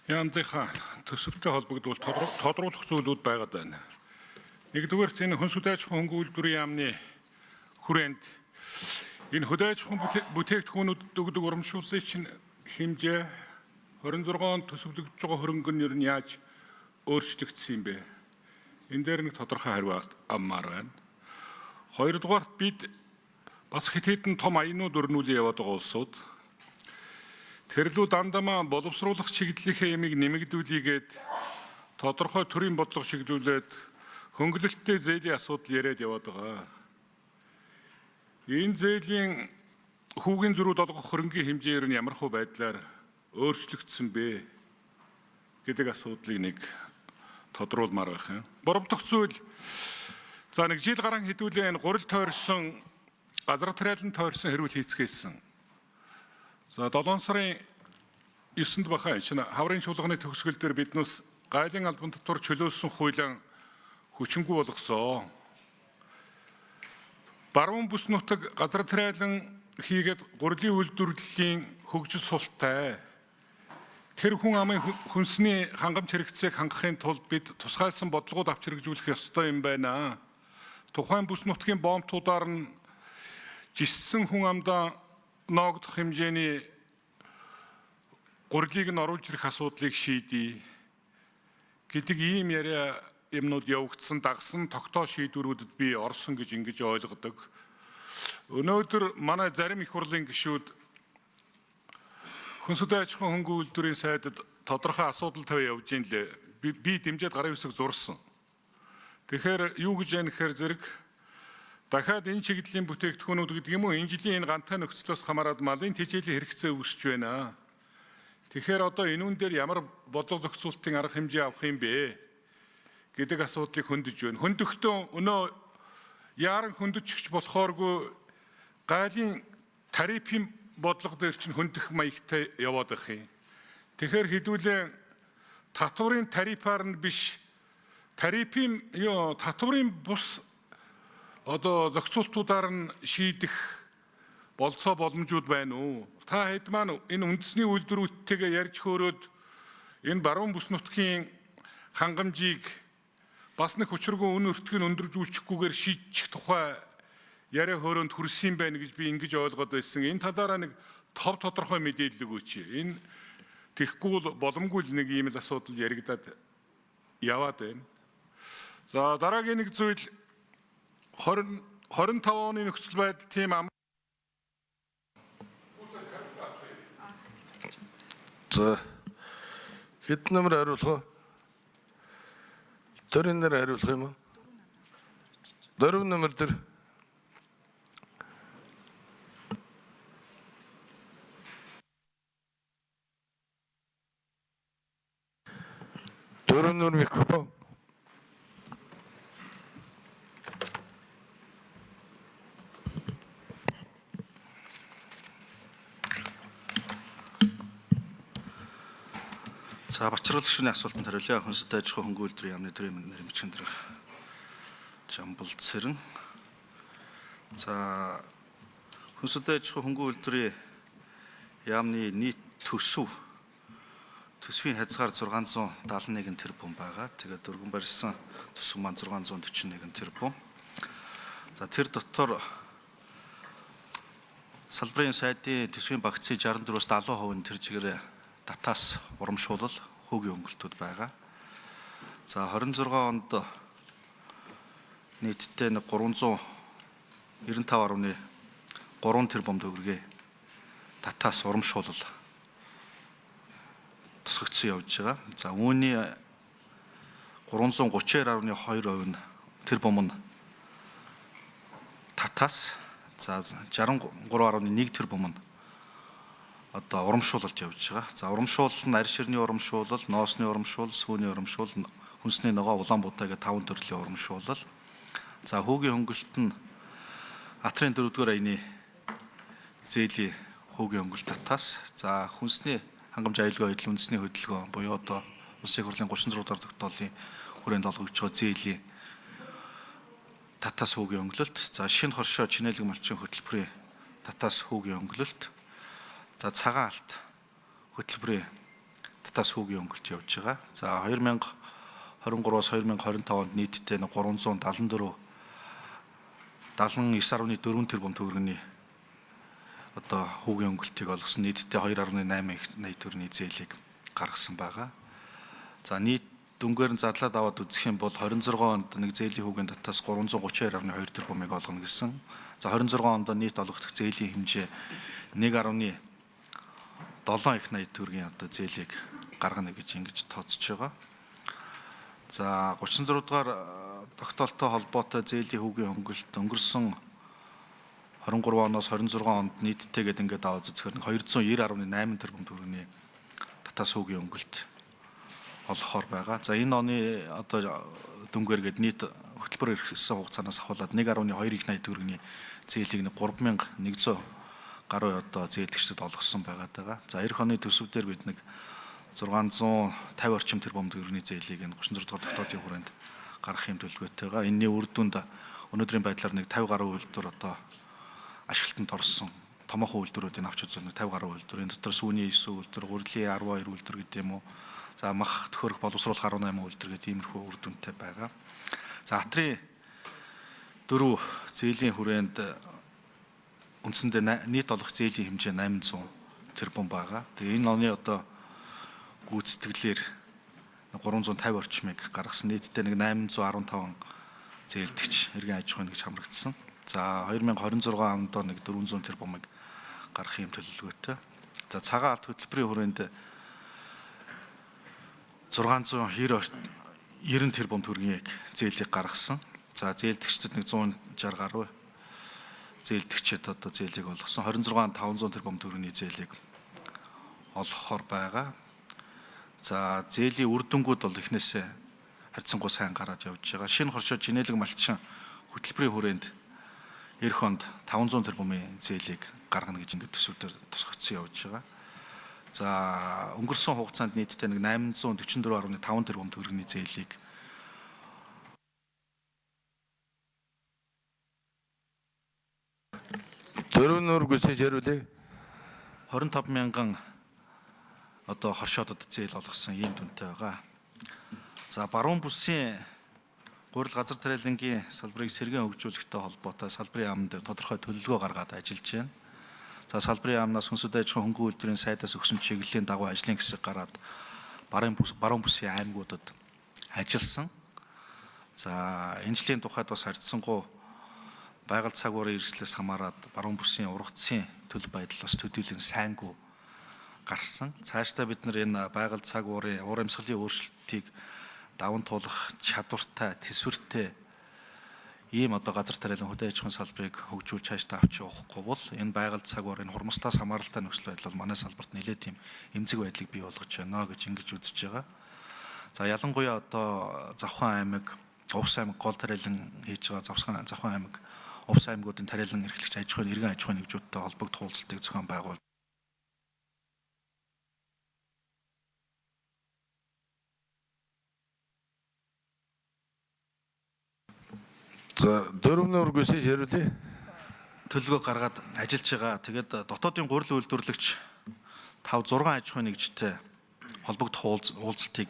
Яамдынхаа төсөвтэй холбогдвол тодруулах зүйлүүд байгаад байна. Нэгдүгээрт энэ хүнс хөдөө аж ахуйн хөнгө үйлдвэрийн яамны хүрээнд энэ хөдөө аж ахуйн бүтээгдэхүүнүүдэд өгдөг урамшууллын чинь хэмжээ 26 онд төсөвлөгдөж байгаа хөрөнгө нь ер нь яаж өөрчлөгдсөн юм бэ? Энэ дээр нэг тодорхой хариу авмаар байна. Хоёрдугаарт бид бас хэд хэдэн том аянууд өрнүүлэн яваад байгаа улсууд тэрлүү дандамаа боловсруулах чиглэлийнхээ ямиг нэмэгдүүлийгээд тодорхой төрийн бодлого чиглүүлээд хөнгөлөлттэй зээлийн асуудал яриад яваад байгаа. Энэ зээлийн хүүгийн зөрүүд олгох хөрөнгийн хэмжээ ер нь ямар хөө байдлаар өөрчлөгдсөн бэ гэдэг асуудлыг нэг тодруулмаар байх юм. Гурав дахь зүйл, за нэг жил гарan хэдүүлээ энэ гурил тойрсон газар тариалан тойрсон хэрүүл хийцгээсэн. За 7 сарын 9-нд баха шинэ хаврын чуулганы төгсгөл дээр биднээс гайлын албан татвар чөлөөлсөн хуулиан хүчингүй болгосоо. Баруун бүс нутаг газар тариалан хийгээд гурилын үйлдвэрлэлийн хөгжил султай. Тэр хүн амын хүнсний хангамж хэрэгцээг хангахын тулд бид тусгайлсан бодлогод авч хэрэгжүүлэх ёстой юм байна. Тухайн бүс нутгийн бомтуудаар нь жиссэн хүн амдаа ноогдох хэмжээний гурилыг нь оруулж ирэх асуудлыг шийдье гэдэг ийм яриа юмнууд явагдсан, дагсан тогтоо шийдвэрүүдэд би орсон гэж ингэж ойлгодог. Өнөөдөр манай зарим их хурлын гишүүд хүнс хөдөө аж ахуйн хөнгөн үйлдвэрийн сайдад тодорхой асуудал тавиа явж ийн лээ. Би дэмжиж гарын үсэг зурсан. Тэгэхээр юу гэж яах гэхээр зэрэг дахиад энэ чиглэлийн бүтээгдэхүүнүүд гэдэг юм уу энэ жилийн энэ гантай нөхцлөөс хамаарат малын тэжээлийн хэрэгцээ үүсэж байна. Тэгэхээр одоо энэ үн дээр ямар бодлого зохицуултын арга хэмжээ авах юм бэ гэдэг асуудлыг хөндөж байна. Хөндөхдөө өнөө яаран хөндөж болохооргүй гайлын тарифын бодлого дээр чинь хөндөх маягтай яваад байх юм. Тэгэхээр хэдүүлээ татварын тарифаар нь биш тарифын ёо татварын бус одоо зохицуултуудаар нь шийдэх болцоо боломжууд байна уу? Та хэд маань энэ үндэсний үйлдвэрүүдтэйгээ ярьж хөөрөөд энэ баруун бүс нутгийн хангамжийг бас нэг хүчрэгэн үн өртгийг өндөржүүлчихгүйгээр шийдчих тухай яриа хөөрөөнд хүрсэн юм байна гэж би ингэж ойлгоод байсан. Энэ талаараа нэг тов тодорхой мэдээлэл өгөөч. Энэ тэгэхгүй бол боломгүй л нэг ийм л асуудал яригадад яваад байна. За дараагийн нэг зүйл 20 25 оны нөхцөл байдал тийм амар. За хэд номер хариулах вэ? Дөрөв нэр хариулах юм уу? Дөрөв номер дээр. Дөрөв номер микрофон. За Бачрал гишүүний асуултанд хариулъя. Хүнсэд аж ахуйн хөнгөн үйлдвэрийн яамны төрийн нэрмжийн дарга Жамбал Цэрэн. За хүнсэд аж ахуйн хөнгөн үйлдвэрийн яамны нийт төсвийн хязгаар 671 тэрбум байгаа. Тэгээд өргөн барьсан төсөв маань 641 тэрбум. За тэр дотор салбарын сайдын төсвийн багцын 64-өөс 70% нь тэр чигээр татаас урамшуулал хүүгийн хөнгөлтүүд байгаа. За 26 онд нийтдээ нэг 395.3 тэрбум төгрөгийн татаас урамшуулал тусгагдсан явж байгаа. За үүний 332.2% нь тэрбум нь татаас, за 63.1 тэрбум нь одоо урамшуулалт явж байгаа. За урамшуулал нь арь ширний урамшуулал, ноосны урамшуул, сүүний урамшуул, хүнсний ногоо, улаан будаа гэх таван төрлийн урамшуулал. За хүүгийн хөнгөлт нь атрын 4-р аяны зээлийн хүүгийн хөнгөлт татаас, за хүнсний хангамж аюулгүй байдал үндэсний хөдөлгөөн буюу одоо Улсын их хурлын 36 дугаар тогтоолын хүрээнд олгогдож байгаа зээлийн татаас хүүгийн хөнгөлөлт, за шинэ хоршоо чинээлэг малчин хөтөлбөрийн татаас хүүгийн хөнгөлөлт, за цагаан алт хөтөлбөрийн татаас хүүгийн хөнгөлт явж байгаа. За 2023-аас 2025 онд нийтдээ 374 79.4 тэрбум төгрөгийн одоо хүүгийн хөнгөлтийг олгосон, нийтдээ 2.8 их 80 төгрөгийн зээлийг гаргасан байгаа. За нийт дүнгээр нь задлаад аваад үзэх юм бол 26 онд нэг зээлийн хүүгийн татаас 332.2 тэрбумыг олгоно гэсэн. За 26 онд нийт олгогдох зээлийн хэмжээ 1.7 их 80 төгрөгийн одоо зээлийг гаргана гэж ингэж тооцож байгаа. За 36 дугаар тогтоолттой холбоотой зээлийн хүүгийн хөнгөлт өнгөрсөн 23 оноос 26 онд нийтдээ гээд ингээд аваад үзэхээр 290.8 тэрбум төгрөгийн татаас хүүгийн хөнгөлт олгохоор байгаа. За энэ оны одоо дүнгээр гээд нийт хөтөлбөр эрхэлсэн хугацаанаас ахуулаад 1.2 их 80 төгрөгийн зээлийг 3100 гаруй одоо зээлэгчдэд олгосон байгаа даа. За эх оны төсөв дээр бид нэг 650 орчим тэрбум төгрөгийн зээлийг энэ 36 дугаар тогтоолын хүрээнд гаргах юм төлөвлөгөөтэй байгаа. Энийний үр дүнд өнөөдрийн байдлаар нэг 50 гаруй үйлдвэр одоо ашиглалтанд орсон томоохон үйлдвэрүүдийг авч үзвэл 50 гаруй үйлдвэр. Энэ дотор сүүний 9 үйлдвэр, гурилын 12 үйлдвэр гэдэг юм уу. За мах төхөрөх боловсруулах 18 үйлдвэр гэдэг иймэрхүү үр дүнтэй байгаа. За атрын дөрөв зээлийн хүрээнд үндсэндээ нийт олох зээлийн хэмжээ 800 тэрбум байгаа. Тэгээ энэ оны одоо гүйцэтгэлээр 350 орчмыг гаргасан. Нийтдээ нэг 815 зээлдэгч эргэн аж ахуйн нэгж хамрагдсан. За 2026 онд нэг 400 тэрбумыг гаргах юм төлөвлөгөөтэй. За цагаан алт хөтөлбөрийн хүрээнд 690 тэрбум төгрөгийн зээлийг гаргасан. За зээлдэгчдэд нэг 160 гаруй зээлдэгчид одоо зээлийг олгосон. 26 500 тэрбум төгрөгийн зээлийг олгохоор байгаа. За зээлийн үр дүнгууд бол эхнээсээ харьцангуй сайн гараад явж байгаа. Шинэ хоршоо жинээлэг малчин хөтөлбөрийн хүрээнд эх онд 500 тэрбумын зээлийг гаргана гэж ингээд төсөв дээр тусгагдсан явж байгаа. За өнгөрсөн хугацаанд нийтдээ нэг 844.5 тэрбум төгрөгийн зээлийг Дөрөв нүүр гүсэж хариулъя. 25 мянган одоо хоршоодод зээл олгосон ийм дүнтэй байгаа. За баруун бүсийн гурил газар тариалангийн салбарыг сэргээн хөгжүүлэхтэй холбоотой салбарын яам дээр тодорхой төлөвлөгөө гаргаад ажиллаж байна. За салбарын яамнаас хүнсүд аж ахуйн хөнгөн үйлдвэрийн сайдаас өгсөн чиглэлийн дагуу ажлын хэсэг гараад баруун бүсийн аймагуудад ажилласан. За энэ жилийн тухайд бас харьцангуй байгаль цаг уурын эрсдлээс хамаарат баруун бүсийн ургацын төлөв байдал бас төдийлөн сайнгүй гарсан. Цаашдаа бид нар энэ байгаль цаг уурын уур амьсгалын өөрчлөлтийг даван туулах чадвартай, төсвөртэй ийм одоо газар тариалан хөдөө аж ахуйн салбарыг хөгжүүлж цаашдаа авч явахгүй бол энэ байгаль цаг уурын хурмстаас хамааралтай нөхцөл байдал бол манай салбарт нэлээд тийм эмзэг байдлыг бий болгож байна гэж ингэж үзэж байгаа. За ялангуяа одоо Завхан аймаг, Увс аймаг гол тариалан хийж байгаа Завхан аймаг, Увс аймагуудын тариалан эрхлэгч аж ахуйн иргэн аж ахуйн нэгжүүдтэй холбогдох уулзалтыг зохион байгуулж За дөрөв нүүр гүсэж хариулъя. төлөвлөгөө гаргаад ажиллаж байгаа. Тэгээд дотоодын гурил үйлдвэрлэгч 5 6 аж ахуйн нэгжтэй холбогдох уулзалтыг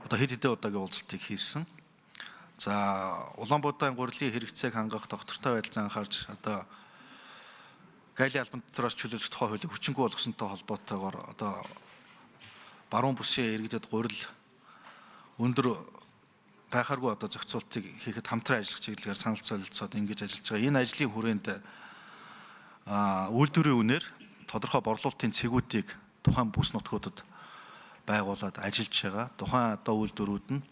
одоо хэд хэдэн удаагийн уулзалтыг хийсэн. За Улаанбаатарын гурилын хэрэгцээг хангах доктортой байдлыг анхаарч одоо гайлийн албан дотроос чөлөөлөх тухай хуулийг хүчингүй болгосонтой холбоотойгоор одоо баруун бүсийн иргэдэд гурил өндөр байхааргүй одоо зохицуултыг хийхэд хамтран ажиллах чиглэлээр санал солилцоод ингэж ажиллаж байгаа. Энэ ажлын хүрээнд үйлдвэрийн үнээр тодорхой борлуулалтын цэгүүдийг тухайн бүс нутгуудад байгуулад ажиллаж байгаа. Тухайн одоо үйлдвэрүүд нь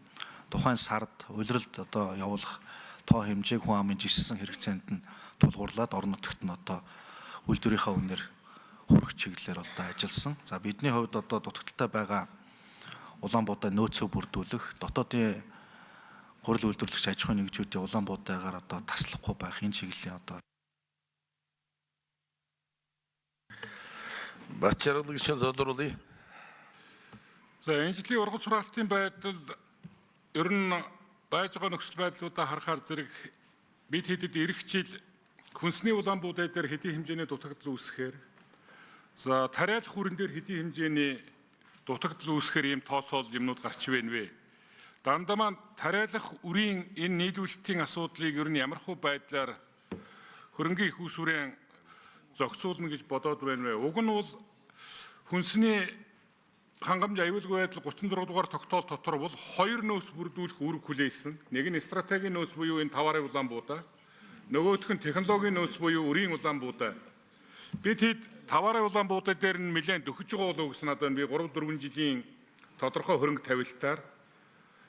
тухайн сард улиралд одоо явуулах тоо хэмжээг хүн амын жишсэн хэрэгцээнд нь тулгуурлаад орон нутагт нь одоо үйлдвэрийнхаа үнээр хүрэх чиглэлээр одоо ажилласан. За бидний хувьд одоо дутагдaltaй байгаа Улаанбуудаа нөөцөө бүрдүүлэх, дотоодын гурил үйлдвэрлэгч аж ахуйн нэгжүүдийн Улаанбуудаагаар одоо таслахгүй байх энэ чиглэлийн одоо Бат жаргалагч тодруулъя. За энэ жилийн ургац хураалтын байдал ер нь байж байгаа нөхцөл байдлуудаа харахаар зэрэг бид хэдэд эх жил хүнсний Улаанбуудаа дээр хэдийн хэмжээний дутагдал үүсгэхээр за тариалах хүрэн дээр хэдийн хэмжээний Дутагдал үүсгэхээр ийм тооцоол юмнууд гарч ивэн вэ? Дандаа маань тариалах үрийн энэ нийлүүлэлтийн асуудлыг ер нь ямар хуу байдлаар хөрөнгийн их усүрэн зохицуулна гэж бодоод байна вэ? Уг нь бол хүнсний хангамж аюулгүй байдал 36 дугаар тогтоол дотор бол хоёр нөөц бүрдүүлэх үүрэг хүлээсэн. Нэг нь стратегийн нөөц буюу энэ таварын улаан буудаа. Нөгөөх нь технологийн нөөц буюу үрийн улаан буудаа. Бид хэд таварын улаан буудаа дээр нь нэлээд дөхөж байгаа болов уу гэсэн надад би 3 4 жилийн тодорхой хөрөнгө тавилтаар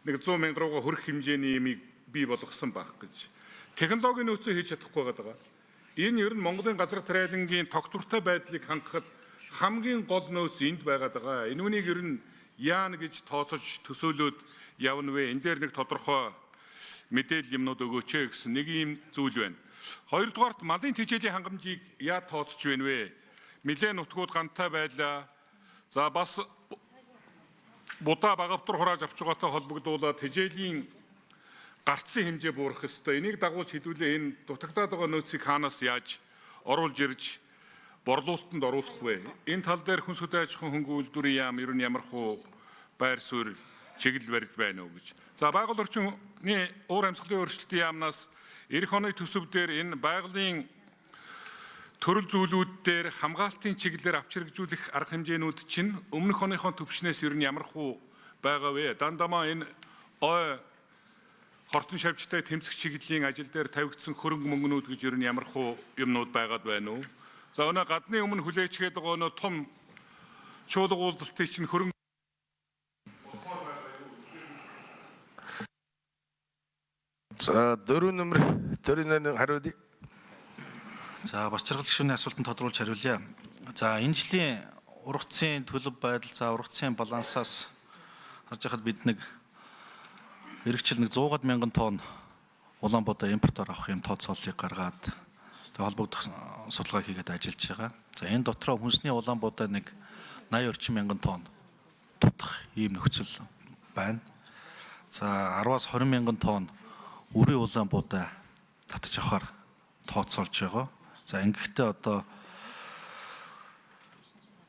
нэг 100 мянга руугаа хүрэх хэмжээний юмыг бий болгосон байх гэж. Технологийн нөөцөө хийж чадахгүй байгаа. Энэ ер нь Монголын газар тариалангийн тогтвортой байдлыг хангахад хамгийн гол нөөц энд байгаад байгаа. Энэ үнийг ер нь яана гэж тооцож төсөөлөөд явна вэ? Энэ дээр нэг тодорхой мэдээлэл юмнууд өгөөч ээ гэсэн нэг ийм зүйл байна. Хоёрдугаарт малын тэжээлийн хангамжийг яа тооцож байна вэ? Нилээн нутгууд гантай байлаа. За бас будаа багавтар хурааж авч байгаатай холбогдуулаад тэжээлийн гарцсан хэмжээ буурах ёстой. Энийг дагуулж хэдүүлээ энэ дутагдаад байгаа нөөцийг хаанаас яаж оруулж ирж борлуулалтанд оруулах вэ? Энэ тал дээр хүнс хөдөө аж ахуйн хөнгөн үйлдвэрийн яам ер нь ямар хуу байр суурь чиглэл барьж байна уу гэж. За байгаль орчны уур амьсгалын өөрчлөлтийн яамнаас эх оны төсөв дээр энэ байгалийн төрөл зүйлүүд дээр хамгаалтын чиглэлээр авч хэрэгжүүлэх арга хэмжээнүүд чинь өмнөх оныхон төвшнээс ер нь ямар хуу байгаа вэ? Дандамаа энэ ой хортон шавжтай тэмцэх чиглэлийн ажил дээр тавигдсан хөрөнгө мөнгнүүд гэж ер нь ямар хуу юмнууд байгаад байна уу? За өнөө гадны өмнө хүлээчгээд байгаа өнөө том чуулга уулзалтыг чинь хөрөнгө За 4 нөмөр 41 хариулъя. За Бачаргал гишүүний асуултанд тодруулж хариулъя. За энэ жилийн ургацын төлөв байдал, за ургацын балансаас харж байхад бид нэг эргэжил нэг 100 мянган тонн Улаанбаатар импортоор авах юм тооцооллыг гаргаад тэг холбогдох судалгаа хийгээд ажиллаж байгаа. За энэ дотроо хүнсний Улаанбаатар нэг 80 орчим мянган тонн тутах ийм нөхцөл байна. За 10-аас 20 мянган тонн үрийн Улаанбаатар татаж авахар тооцоолж байгаа. За ингэхдээ одоо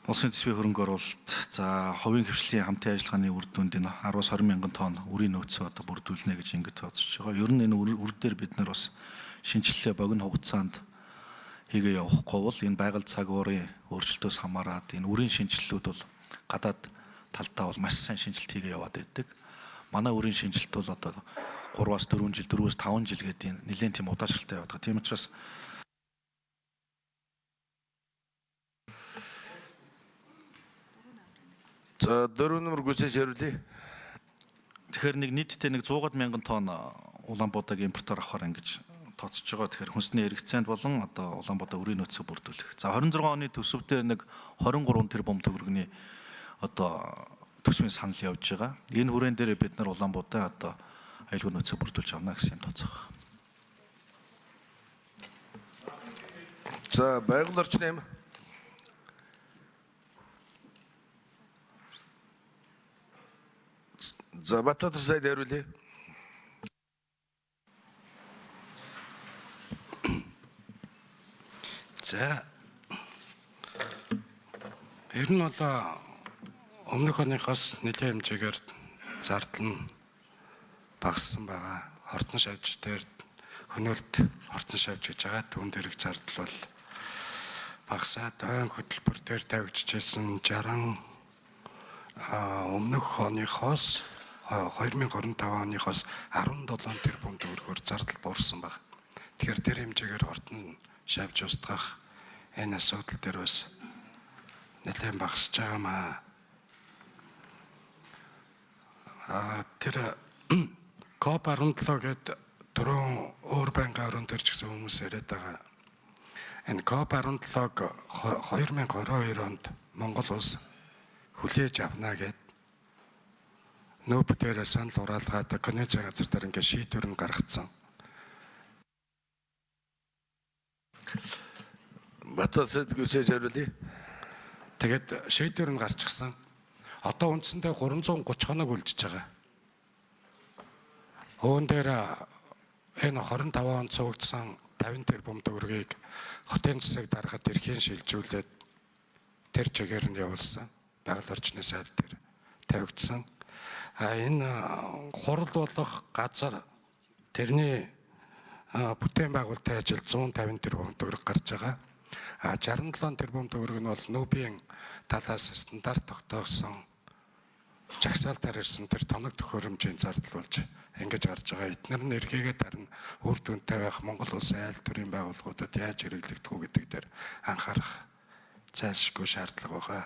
улсын төсвийн хөрөнгө оруулалт, за хувийн хвшлийн хамтын ажиллагааны үр дүнд энэ 10-аас 20 мянган тонн үрийн нөөцөө одоо бүрдүүлнэ гэж ингэж тооцож байгаа. Ер нь энэ үр дээр бид нар бас шинжилгээ богино хугацаанд хийгээ явахгүй бол энэ байгаль цаг уурын өөрчлөлтөөс хамаарат энэ үрийн шинжилэлүүд бол гадаад талдаа бол маш сайн шинжилт хийгээ яваад байдаг. Манай үрийн шинжилэлт бол одоо 3-аас 4 жил, 4-өөс 5 жил гэдэг нэлээд тийм удаашралтай яваад байгаа. Тийм учраас За 4 нөмөр гүйцээж хариулъя. Тэгэхээр нэг нийтдээ нэг 100 мянган тонн Улаанбаатарыг импортоор авахар ингэж тооцож байгаа. Тэгэхээр хүнсний хэрэгцээнд болон одоо Улаанбаатар өрийн нөөцөө бүрдүүлэх. За 26 оны төсөв дээр нэг 23 тэрбум төгрөгийн одоо төсвийн санал явж байгаа. Энэ хүрээнд дээр бид нар Улаанбаатар одоо аюулгүй нөөцөө бүрдүүлж авна гэсэн юм тооцоо. За байгаль орчны яам. За Батбаатар сайд хариулъя. За ер нь бол өмнөх оныхоос нэлээд хэмжээгээр зардал нь багассан байгаа. Хортон шавж дээр хөнөөлт хортон шавж гэж байгаа. Түүн дээрх зардал бол багасаад ойн хөтөлбөр дээр тавигдчихсэн 60 өмнөх оныхоос 2025 оныхоос 17 тэрбум төгрөгөөр зардал буурсан баг. Тэгэхээр тэр хэмжээгээр хортон шавж устгах энэ асуудал дээр бас нэлээд багасж байгаа маа. Тэр COP17 гэдэг түрүүн өөр байнгын орон дээр ч гэсэн хүмүүс яриад байгаа. Энэ COP17-г 2022 онд Монгол улс хүлээж авна гэд нүүб дээр санал хураалгаад конвенцийн газар дээр ингээд шийдвэр нь гаргацсан. Батбаатар сайд гүйцээж хариулъя. Тэгээд шийдвэр нь гарчихсан. Одоо үндсэндээ 330 хоног үлдчихэж байгаа. Үүн дээр энэ 25 онд цугдсан 50 тэрбум төгрөгийг хотын засаг дарахад эрхийн шилжүүлээд тэр чигээр нь явуулсан. байгаль орчны сайд дээр тавигдсан. А энэ хурал болох газар тэрний бүтээн байгуулалтын ажил 150 тэрбум төгрөг гарч байгаа. А 67 тэрбум төгрөг нь бол нүүбийн талаас стандарт тогтоосон жагсаалтаар ирсэн тэр тоног төхөөрөмжийн зардал болж ингэж гарч байгаа. Эднэр нь эргээгээд харин үр дүнтэй байх Монгол улсын айл төрийн байгууллагуудад яаж хэрэглэгдэх үү гэдэг дээр анхаарах зайлшгүй шаардлага байгаа.